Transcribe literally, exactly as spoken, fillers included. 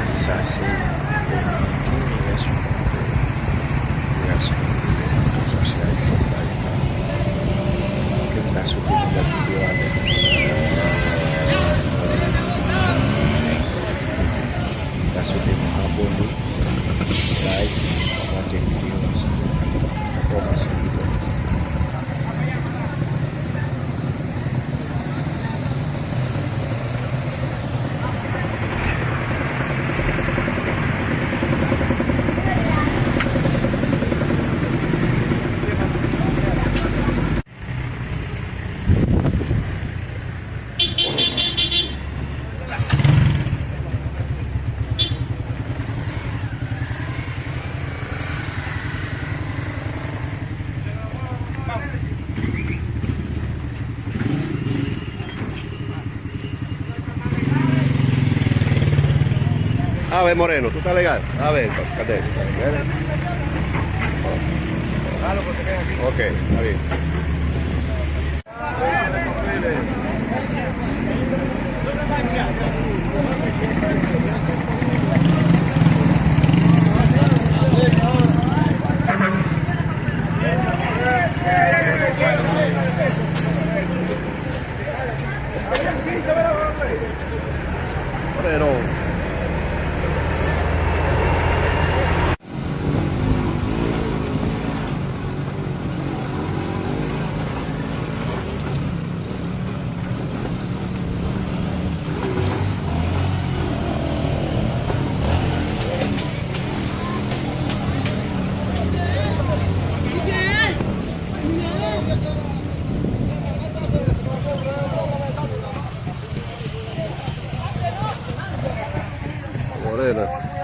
Sa se Dominiken, relasyon k ap fè, relasyon k ap fè, relasyon ayisyen pa yo. Ke m ta swete nou gad videyo a lè nou ta swete nou abòne, like, pataje videyo a ansanm. Kòmanse videyo. A ver, Moreno, tú estás legal. A ver, cadê? Ok, está bien. Moreno. Morena.